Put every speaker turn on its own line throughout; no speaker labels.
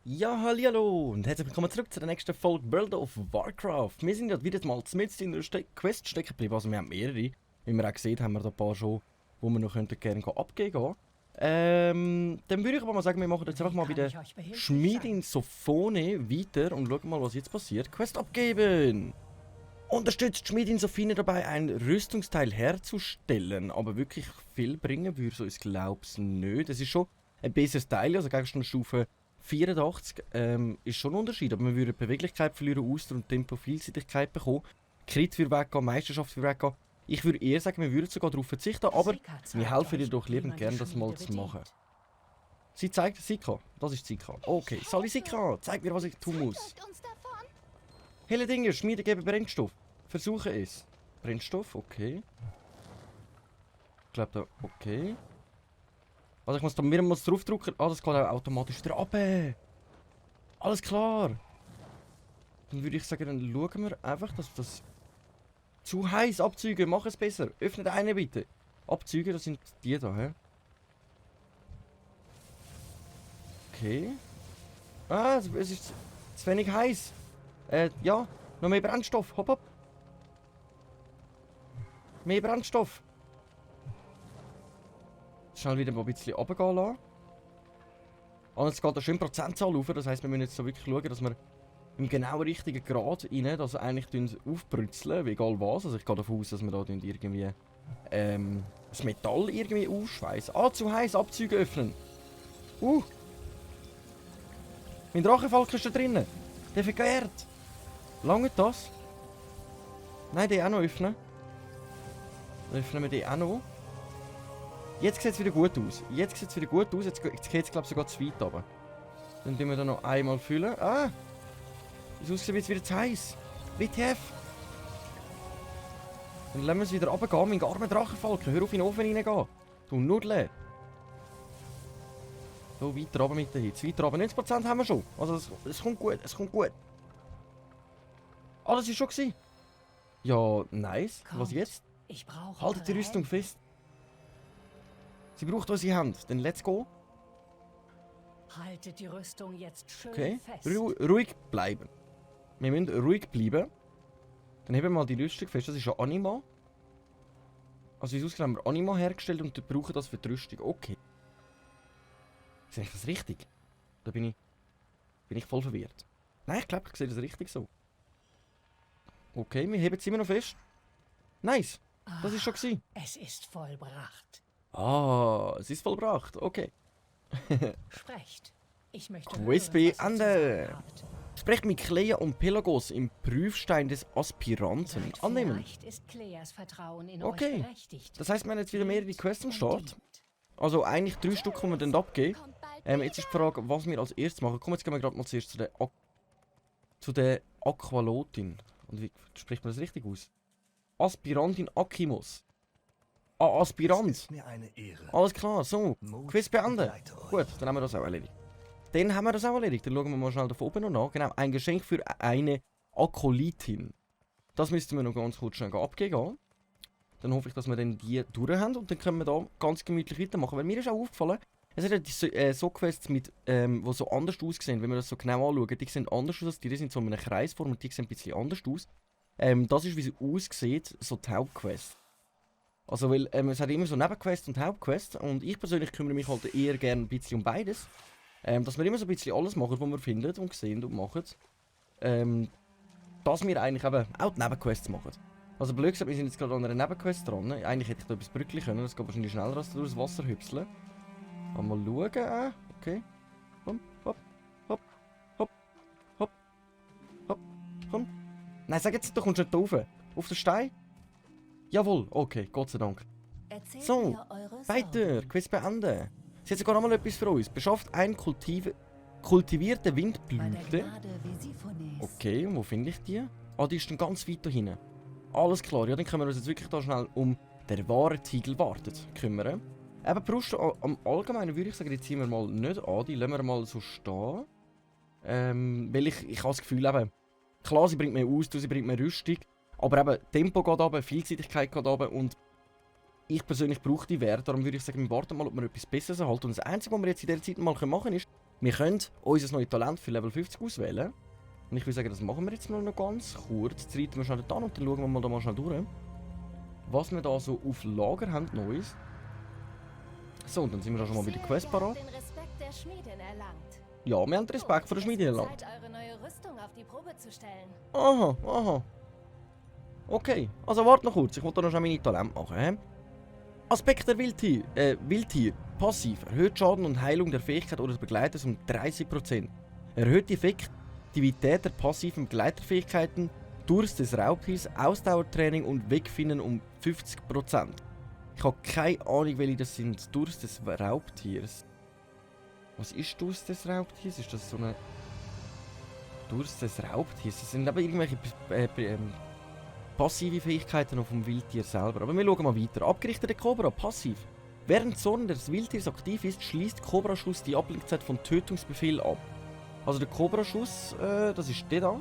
Ja, hallo und herzlich willkommen zurück zu der nächsten Folge World of Warcraft. Wir sind ja wieder mal mitten in einer Quest stecken geblieben, also wir haben mehrere. Wie wir auch gesehen haben, wir da ein paar schon, wo wir noch gerne abgeben. Dann würde ich aber mal sagen, wir machen jetzt einfach mal wieder Schmied in Sophone weiter und schauen mal, was jetzt passiert. Quest abgeben! Unterstützt Schmied in Sophone dabei, ein Rüstungsteil herzustellen, aber wirklich viel bringen würde so, ich glaube es nicht. Es ist schon ein besseres Teil, also gegen eine Stufe 84 ist schon ein Unterschied, aber wir würden Beweglichkeit verlieren, Ausdauer und Tempo, Vielseitigkeit bekommen. Crit würde weggehen, Meisterschaft würde weggehen. Ich würde eher sagen, wir würden sogar darauf verzichten, aber wir helfen dir doch liebend gern, das mal zu machen. Sie zeigt Sika. Das ist Sika. Okay, Sali Sika, zeig mir, was ich tun muss. Helle Dinge, Schmiede geben Brennstoff. Versuche es. Brennstoff, okay. Ich glaube da, okay. Also ich muss da mehrmals draufdrücken. Ah, das geht auch automatisch wieder runter. Alles klar. Dann würde ich sagen, dann schauen wir einfach, dass das... Zu heiß abzügen, mach es besser. Öffne den einen bitte. Abzügen, das sind die da, hä? Okay. Ah, es ist zu wenig heiß. Ja, noch mehr Brennstoff. Hopp, hopp. Mehr Brennstoff. Schnell wieder mal ein bisschen runtergehen lassen. Und jetzt geht da schön Prozentzahl rauf. Das heisst, wir müssen jetzt so wirklich schauen, dass wir im genau richtigen Grad rein, dass wir eigentlich aufbrützeln, egal was. Also ich gehe davon aus, dass wir da irgendwie das Metall irgendwie ausschweißen. Ah, zu heiß, Abzüge öffnen. Mein Drachenfalken ist da drinnen. Der verkehrt. Lange das? Nein, den auch noch öffnen. Dann öffnen wir den auch noch. Jetzt sieht es wieder gut aus. Jetzt sieht es wieder gut aus. Jetzt geht es, glaube ich, sogar zu weit runter. Dann tun wir da noch einmal füllen. Ah! Es aussieht jetzt wieder zu heiß. WTF! Dann lassen wir es wieder runtergehen. Mein armer Drachenfalken. Hör auf in den Ofen reingehen. Du Nudeln. So, weiter runter mit der Hitze. Weiter runter. 90% haben wir schon. Also, es kommt gut. Es kommt gut. Ah, das war schon gewesen. Ja, nice. Kommt. Was jetzt? Haltet die Rüstung fest. Sie braucht unsere Hand. Dann let's go.
Haltet die Rüstung jetzt schön fest.
Ruhig bleiben. Wir müssen ruhig bleiben. Dann haben wir mal die Rüstung fest. Das ist ja Anima. Also wie es aussieht, haben wir Anima hergestellt und brauchen das für die Rüstung. Okay. Sehe ich das richtig? Da bin ich voll verwirrt. Nein, ich glaube, ich sehe das richtig so. Okay, wir heben es immer noch fest. Nice. Das ist schon gewesen.
Es ist vollbracht.
Ah, es ist vollbracht. Okay.
Sprecht. Ich möchte
Quest beenden. Sprecht mit Clea und Pelagos im Prüfstein des Aspiranten. Annehmen.
Ist Cleas Vertrauen in
okay.
euch berechtigt.
Das heisst, wir haben jetzt wieder mehrere Quests am Start. Also eigentlich 3 Stück können wir dann abgeben. Jetzt ist die Frage, was wir als erstes machen. Komm, jetzt gehen wir gerade mal zuerst zu der Aqualotin. Und wie spricht man das richtig aus? Aspirantin Akimos. Ah, Aspirant.
Es ist mir eine Ehre.
Alles klar, so. Quiz beenden. Gut, dann haben wir das auch erledigt. Dann haben wir das auch erledigt. Dann schauen wir mal schnell da oben noch nach. Genau, ein Geschenk für eine Akolitin. Das müssten wir noch ganz kurz schnell abgeben. Dann hoffe ich, dass wir dann die durch haben und dann können wir da ganz gemütlich weitermachen. Weil mir ist auch aufgefallen, es sind ja so Quests mit, die so anders aussehen, wenn wir das so genau anschauen. Die sehen anders aus als die sind so in einer Kreisform und die sehen ein bisschen anders aus. Das ist, wie sie aussieht, so die Hauptquest. Also, weil es hat immer so Nebenquests und Hauptquests und ich persönlich kümmere mich halt eher gerne ein bisschen um beides. Dass wir immer so ein bisschen alles machen, was wir finden und sehen und machen. Dass wir eigentlich eben auch die Nebenquests machen. Also blöd gesagt, wir sind jetzt gerade an einer Nebenquest dran. Eigentlich hätte ich da etwas brückeln können, das geht wahrscheinlich schneller als durchs Wasser hüpseln. Mal schauen, okay. Hopp, hopp, hopp, hopp, hopp, hopp, komm. Nein, sag jetzt, du kommst nicht rauf. Auf den Stein? Jawohl, okay, Gott sei Dank. So, weiter, Quest beenden. Sie hat sogar noch mal etwas für uns. Beschafft eine kultivierte Windblüte. Okay, wo finde ich die? Ah, die ist dann ganz weit da hinten. Alles klar, ja, dann können wir uns jetzt wirklich da schnell um den wahren Tiegel wartet kümmern. Eben, Brust am Allgemeinen würde ich sagen, die ziehen wir mal nicht an, die lassen wir mal so stehen. Weil ich habe das Gefühl, eben, klar, sie bringt mehr Ausdauer, sie bringt mehr Rüstung, Aber eben, Tempo geht runter, Vielseitigkeit geht runter und ich persönlich brauche die Werte, darum würde ich sagen, wir warten mal, ob wir etwas Besseres erhalten. Und das Einzige, was wir jetzt in dieser Zeit mal machen können, ist, wir können unser neues Talent für Level 50 auswählen. Und ich würde sagen, das machen wir jetzt mal noch ganz kurz. Jetzt reiten wir schnell da und dann schauen wir mal da mal schnell durch. Was wir da so auf Lager haben, Neues. So, und dann sind wir da schon mal bei der Quest parat.
Den Respekt der Schmiedin erlangt.
Ja, wir haben den Respekt vor der Schmiede erlangt.
Zeit, eure neue Rüstung auf die Probe zu stellen.
Aha, aha. Okay, also warte noch kurz, ich wollte da noch schnell meine Talente machen. He? Aspekt der Wildtier. Passiv. Erhöht Schaden und Heilung der Fähigkeit eures Begleiters um 30%. Erhöht die Effektivität der passiven Begleiterfähigkeiten, Durst des Raubtiers, Ausdauertraining und Wegfinden um 50%. Ich habe keine Ahnung, welche das sind. Durst des Raubtiers. Was ist Durst des Raubtiers? Ist das so eine... Durst des Raubtiers? Das sind aber irgendwelche passive Fähigkeiten noch vom Wildtier selber. Aber wir schauen mal weiter. Abgerichtete Cobra, passiv. Während Zorn des Wildtiers aktiv ist, schließt Cobra-Schuss die Ablenkzeit von Tötungsbefehl ab. Also der Cobra-Schuss, das ist der da,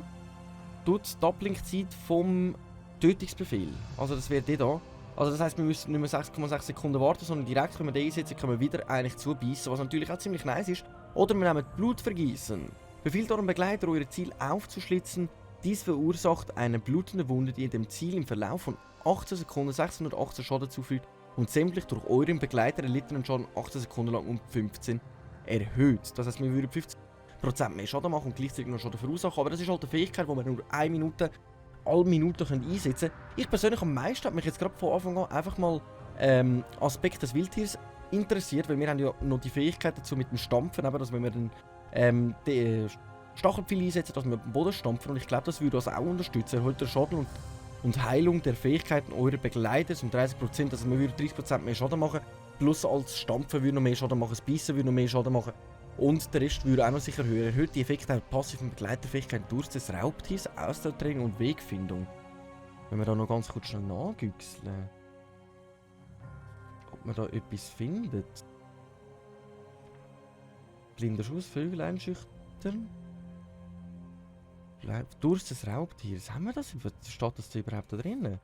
tut die Ablenkzeit vom Tötungsbefehl. Also das wäre der da. Also das heisst, wir müssen nicht mehr 6,6 Sekunden warten, sondern direkt, wenn wir den einsetzen, können wir wieder eigentlich zubeissen, was natürlich auch ziemlich nice ist. Oder wir nehmen Blutvergießen. Befiehlt eurem Begleiter, euer Ziel aufzuschlitzen. Dies verursacht eine blutende Wunde, die dem Ziel im Verlauf von 18 Sekunden 618 Schaden zufügt und sämtlich durch euren Begleiter erlittenen Schaden 18 Sekunden lang um 15 erhöht. Das heisst, wir würden 50% mehr Schaden machen und gleichzeitig noch Schaden verursachen. Aber das ist halt eine Fähigkeit, die wir nur alle Minuten einsetzen können. Ich persönlich am meisten hat mich jetzt gerade von Anfang an einfach mal Aspekt des Wildtiers interessiert, weil wir haben ja noch die Fähigkeit dazu mit dem Stampfen, eben, dass wenn wir dann die Stachelpfeil einsetzen, dass wir auf den Boden stampfen und ich glaube, das würde uns auch unterstützen. Erhöht der Schaden und Heilung der Fähigkeiten eurer Begleiter um 30%, also wir würden 30% mehr Schaden machen, plus als Stampfen würde noch mehr Schaden machen, das Beißen würde noch mehr Schaden machen und der Rest würde auch noch sicher höher. Erhöht die Effekte der passiven Begleiterfähigkeit Durst des Raubtiers, Ausdauertraining und Wegfindung. Wenn wir da noch ganz kurz schnell nachgüchseln, ob man da etwas findet. Blinder Schuss, Vögel einschüchtern. Durst des Raubtiers. Haben wir das? Steht das da überhaupt da drinnen?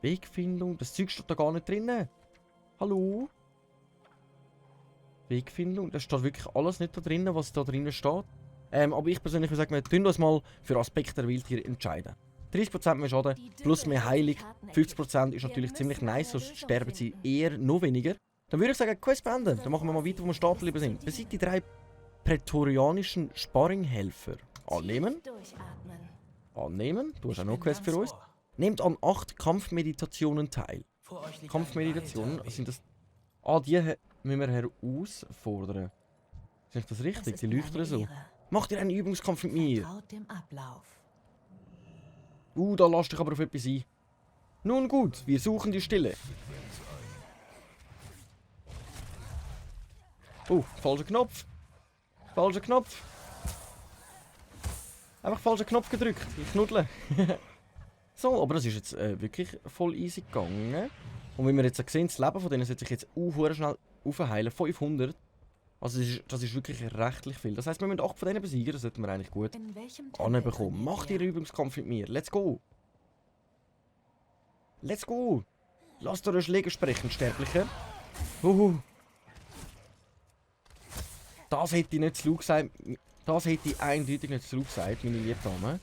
Wegfindung. Das Zeug steht da gar nicht drinnen. Hallo? Wegfindung. Das steht wirklich alles nicht da drinnen, was da drinnen steht. Aber ich persönlich würde sagen, wir tun uns mal für Aspekte der Wildtiere entscheiden. 30% mehr Schaden, plus mehr Heilung. 50% ist natürlich ziemlich nice, sonst sterben sie eher noch weniger. Dann würde ich sagen, Quest beenden. Dann machen wir mal weiter, wo wir stehen geblieben sind. Besiegt die 3 prätorianischen Sparringhelfer. Annehmen. Annehmen. Du hast auch noch eine Quest für uns. Nehmt an 8 Kampfmeditationen teil. Kampfmeditationen, sind das... Ah, die müssen wir herausfordern. Ist das richtig? Die leuchten so. Macht ihr einen Übungskampf mit mir? Da lasst dich aber auf etwas ein. Nun gut, wir suchen die Stille. Oh, falscher Knopf. Falscher Knopf. Einfach falschen Knopf gedrückt. Ich knuddle. So, aber das ist jetzt wirklich voll easy gegangen. Und wie wir jetzt sehen, das Leben von denen sollte sich jetzt schnell aufheilen. 500. Also das ist wirklich rechtlich viel. Das heisst, wir müssen 8 von denen besiegen. Das sollten wir eigentlich gut anbekommen. Macht Ihren Übungskampf mit mir. Let's go. Let's go. Lasst euch Schläger sprechen, Sterbliche. Das hätte ich nicht zu laut gesagt. Das hätte ich eindeutig nicht zu laut gesagt, meine lieben Damen.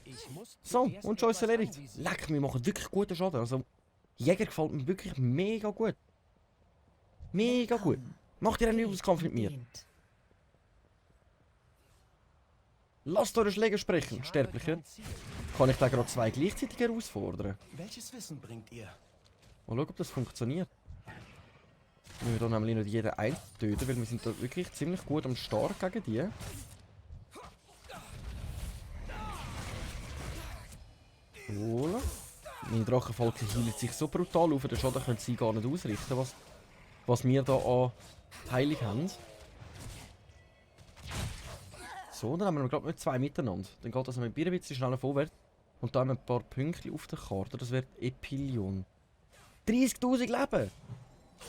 So, und schon ist es erledigt. Leck, wir machen wirklich guten Schaden. Also, Jäger gefällt mir wirklich mega gut. Mega gut. Macht ihr einen Übungskampf mit mir? Lasst eure Schläger sprechen, Sterbliche. Kann ich da gerade 2 gleichzeitig herausfordern?
Welches Wissen bringt ihr?
Mal schauen, ob das funktioniert. Wir müssen hier nämlich nicht jeden eintöten, weil wir sind da wirklich ziemlich gut am Start gegen die. Voilà. Meine Drachenfalke heilt sich so brutal auf, den Schaden können sie gar nicht ausrichten, was wir da an Heilung haben. So, dann haben wir gerade mit 2 miteinander. Dann geht das mit ein bisschen schneller vorwärts. Und da haben wir ein paar Punkte auf der Karte. Das wird Epilion. 30.000 Leben!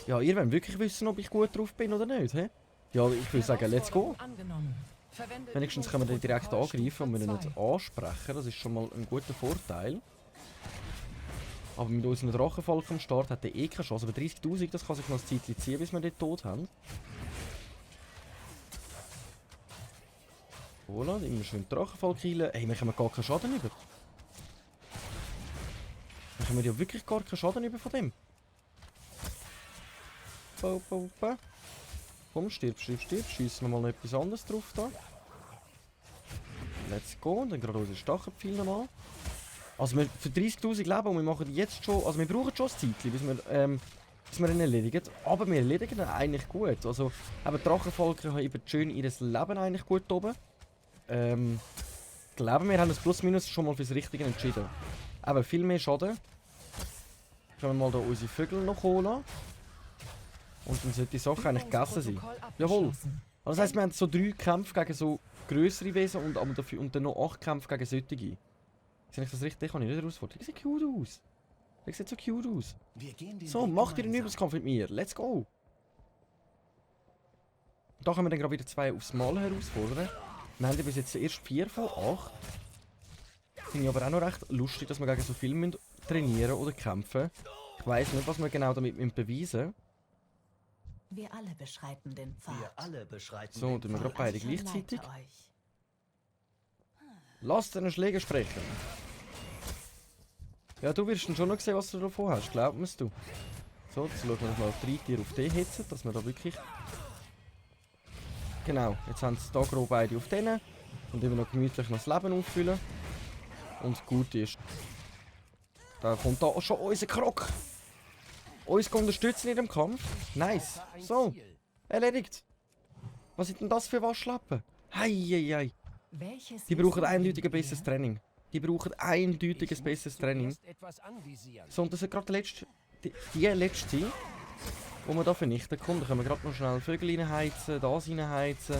Ja, ihr wollt wirklich wissen, ob ich gut drauf bin oder nicht, he? Ja, ich würde sagen, let's go. Wenigstens können wir den direkt angreifen und wir ihn nicht ansprechen. Das ist schon mal ein guter Vorteil. Aber mit unserem Drachenvolk am Start hat er eh keine Chance. Aber 30'000, das kann sich noch ein Zeitchen ziehen, bis wir den tot haben. Voilà, immer schön Drachenvolk heilen. Hey, wir kommen gar keinen Schaden über. Wir kommen ja wirklich gar keinen Schaden über von dem. Komm, stirb. Schiessen wir mal noch etwas anderes drauf da. Let's go. Und dann gerade unsere Stachelpfeil nochmal. Also wir, für 30'000 Leben und wir machen jetzt schon... Also wir brauchen schon ein Zeitchen, bis wir ihn erledigen. Aber wir erledigen ihn eigentlich gut. Also eben Drachenvolk haben eben schön ihr Leben eigentlich gut oben. Ich glaube, wir haben das Plus-Minus schon mal fürs Richtige entschieden. Aber viel mehr Schaden. Können wir mal da unsere Vögel noch holen. Und dann sollte die Sache eigentlich gegessen sein. Jawohl. Also das heisst, wir haben so 3 Kämpfe gegen so grössere Wesen und dann noch 8 Kämpfe gegen solche. Sehe ich das richtig? Den kann ich nicht herausfordern. Die sieht cute aus. Die sieht so cute aus. So, macht ihr einen Übungskampf mit mir. Let's go. Da können wir dann gerade wieder 2 aufs Mal herausfordern. Wir haben bis jetzt erst 4 von 8. Finde ich aber auch noch recht lustig, dass wir gegen so viel trainieren oder kämpfen. Ich weiss nicht, was wir genau damit beweisen.
Wir alle beschreiten den Pfad.
So, tun wir gerade beide gleichzeitig. Lass deinen Schläger sprechen. Ja, du wirst schon noch sehen, was du davon hast. Glaub mir's du. So, jetzt schauen wir mal 3 Tiere auf den hitzen, dass wir da wirklich... Genau, jetzt haben sie da grob beide auf denen. Und immer noch gemütlich noch das Leben auffüllen. Und gut ist. Da kommt da schon unser Krog. Uns unterstützen in dem Kampf. Nice. So, erledigt. Was sind denn das für Waschlappen? Hei. Die brauchen eindeutig ein besseres Training. So, und das ist gerade die letzte sein, die wir hier vernichten. Komm, da können wir gerade noch schnell Vögel reinheizen, das reinheizen.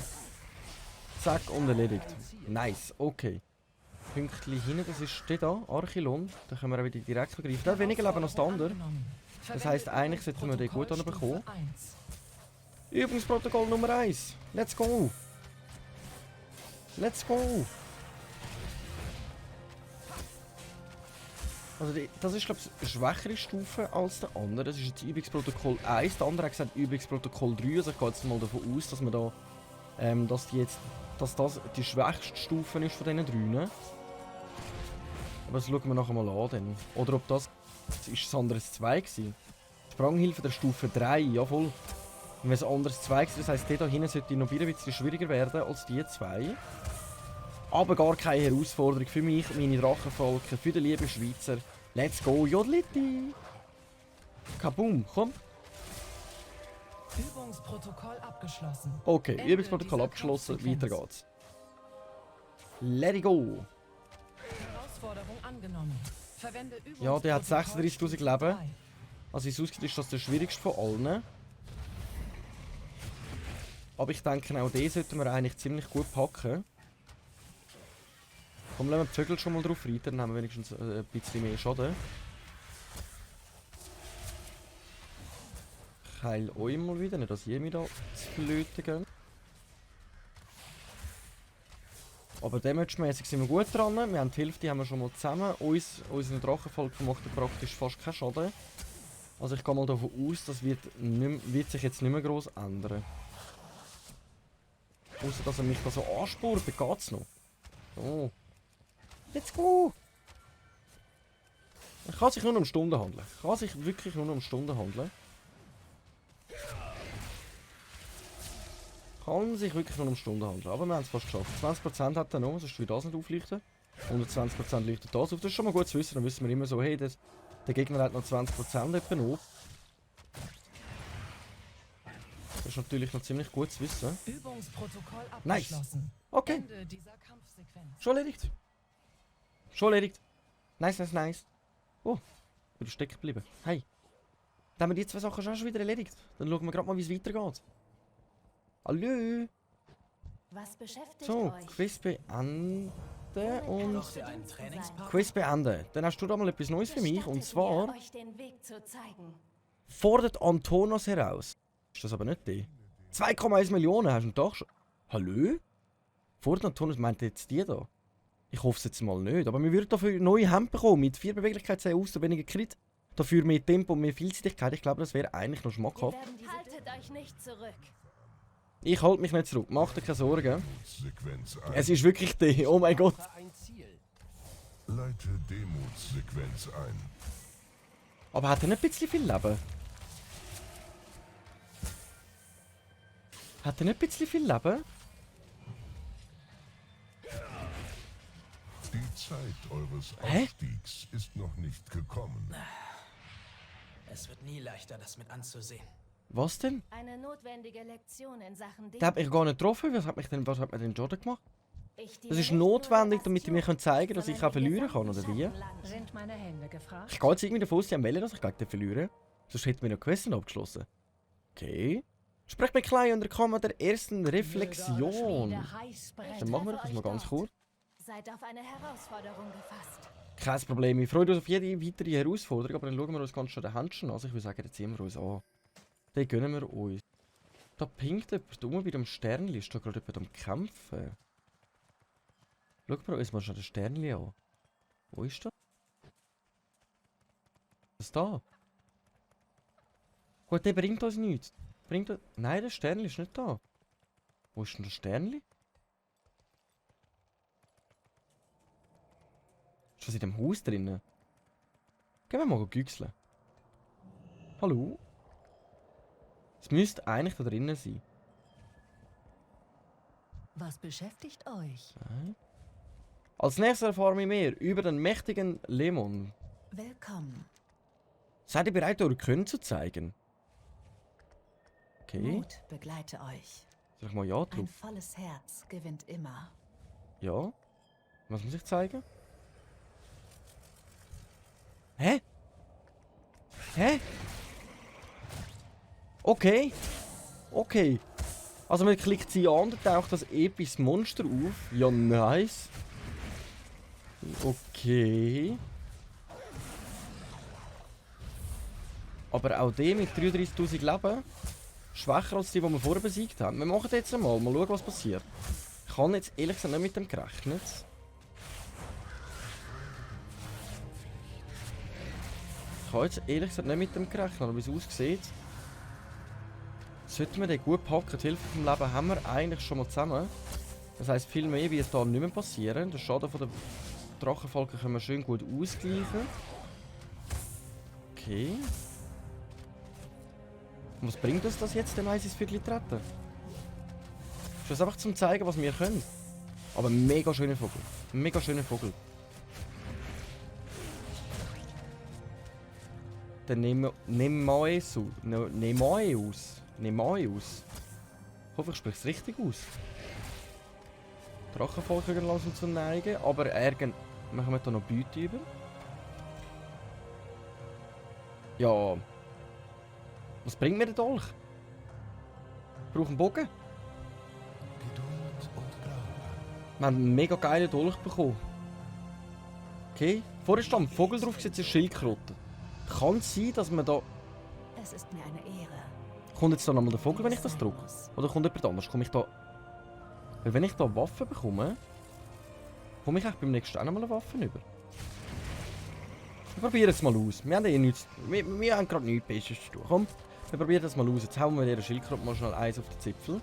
Zack, und erledigt. Nice, okay. Pünktchen hinten, das ist der da, Archilon. Da können wir auch wieder direkt greifen. Der hat weniger Leben als der andere. Das heisst, eigentlich sollten wir den gut bekommen. Übungsprotokoll Nummer 1. Let's go. Let's go. Also das ist, glaube ich, eine schwächere Stufe als der andere. Das ist jetzt Übungsprotokoll 1. Der andere hat gesagt Übungsprotokoll 3. Also ich gehe jetzt mal davon aus, dass wir da, dass das die schwächste Stufe ist von diesen 3. Aber das schauen wir nachher mal an. Dann. Oder ob das ist ein anderes 2 gewesen. Spranghilfe der Stufe 3, jawohl. Und wenn es ein anderes 2 gewesen, das heisst, der hier hinten sollte noch ein bisschen schwieriger werden als die 2. Aber gar keine Herausforderung für mich, meine Drachenvolke, für den lieben Schweizer. Let's go, Jodliti! Kaboom, komm!
Übungsprotokoll abgeschlossen.
Okay, Übungsprotokoll abgeschlossen, weiter geht's. Let it go!
Herausforderung angenommen. Verwende
Ja, der hat
Übungsprotokoll
36'000
Stufe
Leben.
3.
Also wie es aussieht, ist das der schwierigste von allen. Aber ich denke, auch den sollten wir eigentlich ziemlich gut packen. Komm, lassen wir die Vögel schon mal drauf reiten, dann haben wir wenigstens ein bisschen mehr Schaden. Ich heile euch mal wieder, nicht dass ihr mir da zu flöten geht. Aber damage-mäßig sind wir gut dran. Wir haben die Hälfte haben wir schon mal zusammen. Unser Drachenvolk macht praktisch fast keinen Schaden. Also ich gehe mal davon aus, das wird sich jetzt nicht mehr gross ändern. Außer dass er mich da so anspurt, dann geht's noch. So. Let's go! Es kann sich nur noch um Stunden handeln. Es kann sich wirklich nur noch um Stunden handeln. Kann sich wirklich nur um Stunden handeln. Aber wir haben es fast geschafft. 20% hat er noch, sonst will das nicht aufleuchten. 120% leuchtet das auf. Das ist schon mal gut zu wissen. Dann wissen wir immer so, hey, der Gegner hat noch 20% etwa noch. Das ist natürlich noch ziemlich gut zu wissen.
Übungsprotokoll
Nice.
abgeschlossen.
Okay,
Ende dieser Kampfsequenz.
schon erledigt. Schon erledigt. Nice. Oh, ich bin stecken geblieben. Hey. Dann haben wir die 2 Sachen schon wieder erledigt. Dann schauen wir gerade mal, wie es weitergeht. Hallo.
Was beschäftigt
So,
euch?
Quiz beenden und...
Braucht ihr einen Trainingspartner?
Quiz beenden. Dann hast du da mal etwas Neues für mich. Und zwar
euch den Weg zu zeigen.
fordert Antonos heraus. Ist das aber nicht die? 2,1 Millionen hast du doch schon. Hallo? Fortnite meint jetzt die da? Ich hoffe es jetzt mal nicht. Aber wir würden dafür neue Hemden bekommen. Mit 4 Beweglichkeiten aus, weniger Crit. Dafür mehr Tempo und mehr Vielseitigkeit. Ich glaube, das wäre eigentlich noch schmackhaft.
Haltet euch nicht zurück.
Ich halte mich nicht zurück. Macht dir keine Sorgen.
Sequenz
Es ist wirklich der. Oh mein Gott.
Leite Demutssequenz ein.
Aber hat er nicht ein bisschen viel Leben? Hat er nicht ein bisschen viel Leben?
Die Zeit eures
Hä?
Aufstiegs ist noch nicht gekommen.
Es wird nie leichter, das mit anzusehen.
Was denn?
Eine notwendige Lektion in Sachen
Der hat mich gar nicht getroffen. Was hat mir denn Jordan gemacht?
Ich
Das ist notwendig, damit ihr mir zeigen könnt, dass ich auch verlieren kann, oder wie?
Sind meine Hände gefragt?
Ich gehe jetzt irgendwie davon aus, sie wollen, dass ich gegen den verliere. Sonst hätten wir noch Questen abgeschlossen. Okay. Sprecht mit Klein und der Kammer der ersten Reflexion. Dann machen wir das mal ganz kurz.
Seid auf eine Herausforderung gefasst.
Kein Problem, wir freuen uns auf jede weitere Herausforderung, aber dann schauen wir uns ganz schnell den Händchen an. Also ich würde sagen, jetzt ziehen wir uns an. Den gönnen wir uns. Da pinkt jemand um bei dem Sternli. Ist da gerade jemand am Kämpfen? Schauen wir uns mal schnell den Sternli an. Wo ist das? Was ist da? Gut, der bringt uns nichts. Bringt er... Nein, der Sternli ist nicht da. Wo ist denn der Sternli? Ist das in dem Haus drinnen? Gehen wir mal güchseln. Hallo? Es müsste eigentlich da drinnen sein.
Was beschäftigt euch?
Nein. Als nächstes erfahren wir mehr über den mächtigen Lemon.
Willkommen.
Seid ihr bereit, eure Können zu zeigen? Okay.
Mut begleite euch.
Soll ich mal ja
Ein
drauf?
volles Herz gewinnt immer.
Ja. Was muss ich zeigen? Hä? Hä? Okay. Okay. Also man klickt sie an, dann taucht das epische Monster auf. Ja, nice. Okay. Aber auch der mit 33.000 Leben. Schwächer als die wir vorher besiegt haben. Wir machen jetzt einmal. Mal schauen, was passiert. Ich habe jetzt ehrlich gesagt nicht mit dem gerechnet. Ich habe jetzt ehrlich gesagt nicht mit dem gerechnet, aber wie es aussieht. Sollten wir den gut packen, die Hilfe vom Leben haben wir eigentlich schon mal zusammen. Das heisst, viel mehr wird da nicht mehr passieren. Den Schaden von den Drachenfalken können wir schön gut ausgleichen. Okay. Und was bringt uns das jetzt, den Eis ins Viertel treten? Ist das einfach zum zeigen, was wir können. Aber mega schöner Vogel. Mega schöner Vogel. Der Nemaeus. Nemaeus. Ich hoffe, ich spreche es richtig aus. Drachenvolk können langsam zu neigen, aber machen wir da noch Beute über. Ja. Was bringt mir der Dolch? Ich brauche einen Bogen.
Geduld und Glaube.
Wir haben einen mega geilen Dolch bekommen. Okay. Vorher stand ein Vogel drauf, jetzt eine Schildkröte. Kann es sein, dass man da...
Es ist mir eine Ehre.
Kommt jetzt da nochmal der Vogel, wenn ich das drücke? Oder kommt jemand anders? Komme ich da... Weil wenn ich da Waffen bekomme... Komme ich echt beim nächsten auch nochmal eine Waffe über? Wir probieren es mal aus. Wir haben eh nichts... Wir haben gerade nichts Besseres zu tun. Komm, wir probieren das mal aus. Jetzt hauen wir dieser Schildkröte mal schnell eins auf den Zipfel.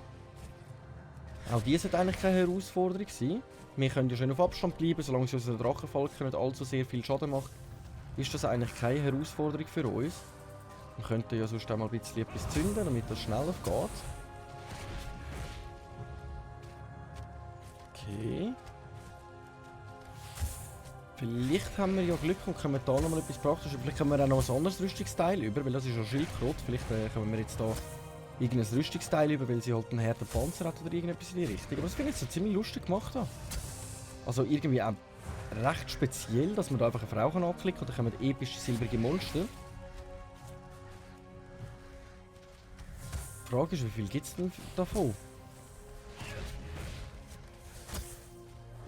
Auch die sollte eigentlich keine Herausforderung sein. Wir können ja schön auf Abstand bleiben, solange sie unsere Drachenvolk nicht allzu sehr viel Schaden macht. Ist das eigentlich keine Herausforderung für uns. Wir könnten ja sonst auch mal ein bisschen etwas zünden, damit das schneller geht. Okay. Vielleicht haben wir ja Glück und können da noch mal etwas praktisches. Vielleicht können wir auch noch ein anderes Rüstungsteil über, weil das ist ja Schildkröte. Vielleicht können wir jetzt da irgendein Rüstungsteil über, weil sie halt einen harten Panzer hat oder irgendetwas in die Richtung. Aber das finde ich so ziemlich lustig gemacht. Da. Also irgendwie auch recht speziell, dass man da einfach eine Frau anklicken kann und dann kommen epische silbrige Monster. Die Frage ist, wie viel gibt es denn davon?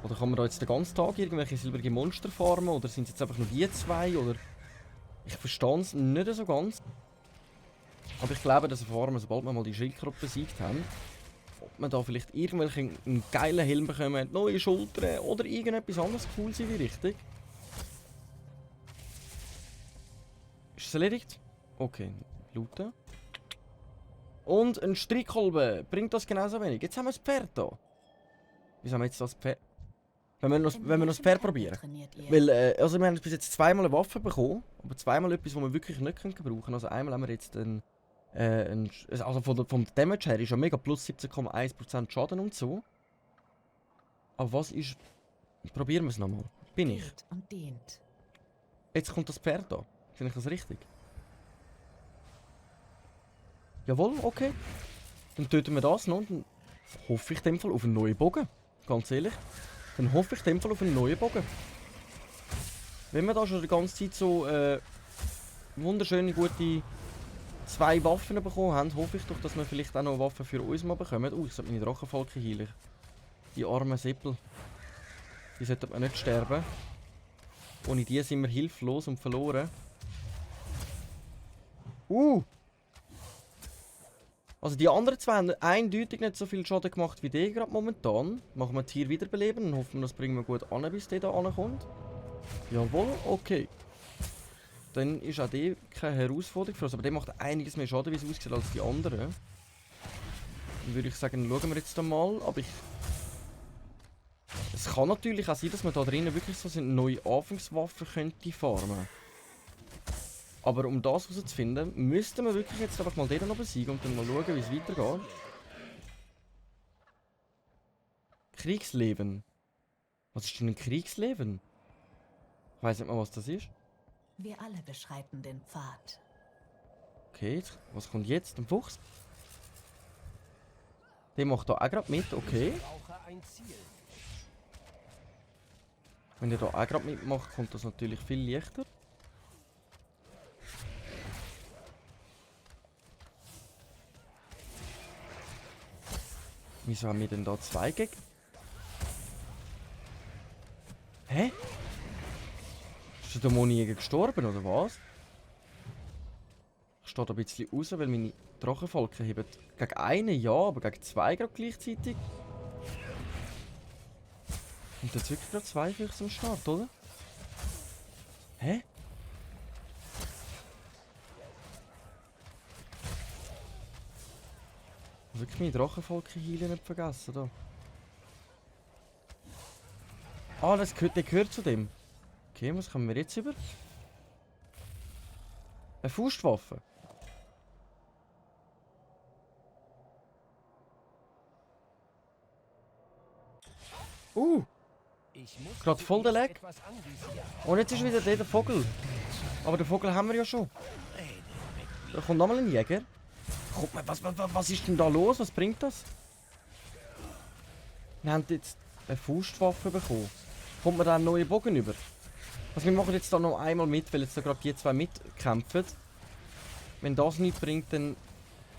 Oder kann man da jetzt den ganzen Tag irgendwelche silbrige Monster farmen? Oder sind es jetzt einfach nur die zwei? Oder ich verstehe es nicht so ganz. Aber ich glaube, das erfahren wir, sobald wir mal die Schildkröte besiegt haben. man da vielleicht irgendwelche einen geilen Helm bekommen, neue Schultern oder irgendetwas anderes Cooles in die Richtung. Ist es erledigt? Okay, looten. Und ein Strickkolben bringt das genauso wenig. Jetzt haben wir das Pferd da. Wieso haben wir jetzt das Pferd? Wenn wir noch das Pferd probieren. Weil, also wir haben bis jetzt zweimal eine Waffe bekommen, aber zweimal etwas, das wir wirklich nicht brauchen können. Also einmal haben wir jetzt also vom Damage her ist ja mega plus 17,1% Schaden und so. Aber was ist... Probieren wir es nochmal. Bin ich.
Geht und dient.
Jetzt kommt das Pferd da. Finde ich das richtig? Jawohl, okay. Dann töten wir das noch und dann hoffe ich in dem Fall auf einen neuen Bogen. Ganz ehrlich. Dann hoffe ich in dem Fall auf einen neuen Bogen. Wenn wir da schon die ganze Zeit so wunderschöne, gute 2 Waffen bekommen haben, hoffe ich doch, dass wir vielleicht auch noch Waffen für uns mal bekommen. Ich sollte meine Drachenfalke heilen. Die armen Seppel. Die sollten wir nicht sterben. Ohne die sind wir hilflos und verloren. Also die anderen zwei haben eindeutig nicht so viel Schaden gemacht wie die gerade momentan. Machen wir das hier wiederbeleben und hoffen, das bringen wir gut an, bis der da ankommt. Jawohl, okay. Dann ist auch die keine Herausforderung für uns, aber der macht einiges mehr Schaden, wie es aussieht, als die anderen. Dann würde ich sagen, schauen wir jetzt mal, aber es kann natürlich auch sein, dass man da drinnen wirklich so neue Anfangswaffen könnte farmen. Aber um das herauszufinden, müssten wir wirklich jetzt einfach mal den noch besiegen und dann mal schauen, wie es weitergeht. Kriegsleben. Was ist denn ein Kriegsleben? Ich weiss nicht mal, was das ist.
Wir alle beschreiten den Pfad.
Okay, was kommt jetzt? Ein Fuchs? Der macht da auch gerade mit, okay. Wenn der da auch gerade mitmacht, kommt das natürlich viel leichter. Wieso haben wir denn da 2 Gegner? Hä? Ist der Dämonenjäger gestorben, oder was? Ich stehe da ein bisschen raus, weil meine Drachenfalken heben gegen einen ja, aber gegen 2 gerade gleichzeitig. Und jetzt wirklich gerade 2 Füchse am Start, oder? Hä? Wirklich meine Drachenfalken heilen nicht vergessen da. Ah, der gehört zu dem. Okay, was kommen wir jetzt über? Eine Faustwaffe. Gerade voll der Lag. Und jetzt ist wieder der Vogel. Aber den Vogel haben wir ja schon. Da kommt nochmal ein Jäger. Was ist denn da los? Was bringt das? Wir haben jetzt eine Faustwaffe bekommen. Kommt man da einen neuen Bogen über? Also wir machen jetzt da noch einmal mit, weil jetzt da gerade die 2 mitkämpfen. Wenn das nichts bringt, dann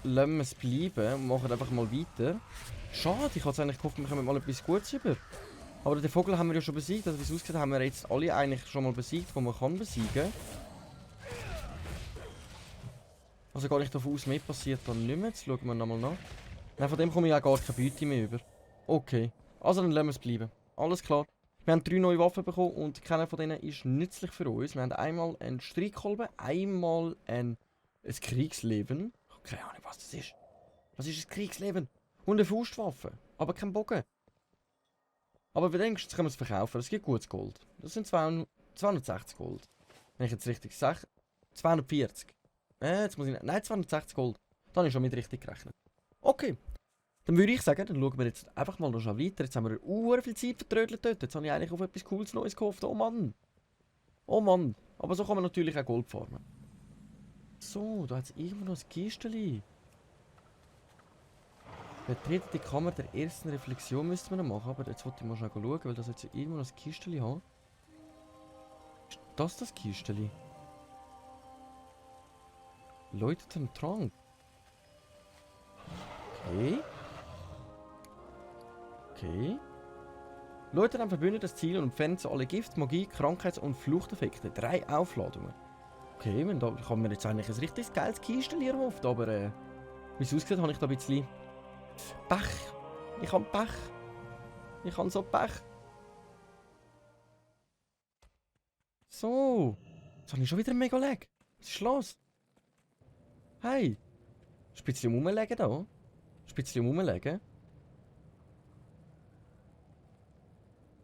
lassen wir es bleiben und machen einfach mal weiter. Schade, ich hatte eigentlich gehofft, wir kommen mal etwas Gutes über. Aber den Vogel haben wir ja schon besiegt. Also wie es aussieht, haben wir jetzt alle eigentlich schon mal besiegt, die man kann besiegen. Also gar nicht davon aus, mehr passiert dann nicht mehr. Jetzt schauen wir nochmal nach. Nein, von dem komme ich auch gar keine Beute mehr über. Okay, also dann lassen wir es bleiben. Alles klar. Wir haben 3 neue Waffen bekommen und keiner von denen ist nützlich für uns. Wir haben einmal einen Strickkolben, einmal ein Kriegsleben. Ich habe keine Ahnung, was das ist. Was ist ein Kriegsleben? Und eine Faustwaffe, aber kein Bogen. Aber wir denken, jetzt können wir es verkaufen. Das gibt gutes Gold. Das sind 260 Gold. Wenn ich jetzt richtig sage, 240. Jetzt muss ich nicht. Nein, 260 Gold. Dann habe ich schon mit richtig gerechnet. Okay. Dann würde ich sagen, dann schauen wir jetzt einfach mal noch schon weiter. Jetzt haben wir viel Zeit vertrödelt dort. Jetzt habe ich eigentlich auf etwas Cooles Neues gehofft. Oh Mann. Oh Mann. Aber so kann man natürlich auch Gold farmen. So, da hat es irgendwo noch ein Kisteli. Betrete die Kammer der ersten Reflexion müsste man noch machen. Aber jetzt wollte ich mal schnell schauen, weil das jetzt ja irgendwo noch ein Kisteli hat. Ist das Kisteli? Läuterten Trank. Okay. Okay. Leute haben verbündetes Ziel und entfernen so alle Gift, Magie, Krankheits- und Fluchteffekte. 3 Aufladungen. Okay, da kann man jetzt eigentlich ein richtig geiles Kistchen erhofft, aber wie es aussieht, habe ich da ein bisschen Pech. Ich hab Pech. Ich hab so Pech. So. Jetzt habe ich schon wieder einen mega Lag. Was ist los? Hey. Spitzchen rumlegen da. Spitzchen rumlegen.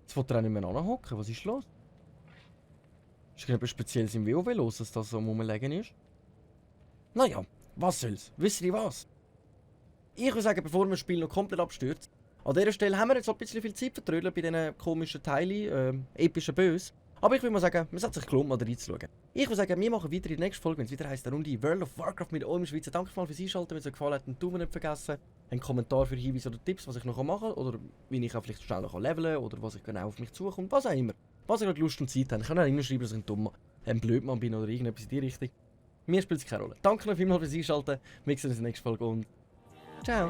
Jetzt will er auch nicht mehr anhocken. Was ist los? Ist etwas Spezielles im WoW los, dass das so am Rumlegen ist? Naja, was soll's? Wisst ihr was? Ich würde sagen, bevor wir das Spiel noch komplett abstürzt, an dieser Stelle haben wir jetzt noch ein bisschen viel Zeit vertrödelt bei diesen komischen Teilen, epischen Böse. Aber ich würde mal sagen, es hat sich gelohnt, mal reinzuschauen. Ich würde sagen, wir machen weiter in der nächsten Folge, wenn es wieder heisst, eine Runde World of Warcraft mit eurem Schweizer. Danke mal fürs Einschalten, wenn es euch gefallen hat, den Daumen nicht vergessen. Einen Kommentar für Hinweise oder Tipps, was ich noch machen kann, oder wie ich auch vielleicht schneller leveln kann, oder was ich genau auf mich zukommt, was auch immer. Was ihr gerade Lust und Zeit habt. Ich kann auch immer schreiben, dass ich ein dummer, Blödmann bin oder irgendetwas in die Richtung. Mir spielt es keine Rolle. Danke noch vielmals fürs Einschalten. Wir sehen uns in der nächsten Folge und ciao.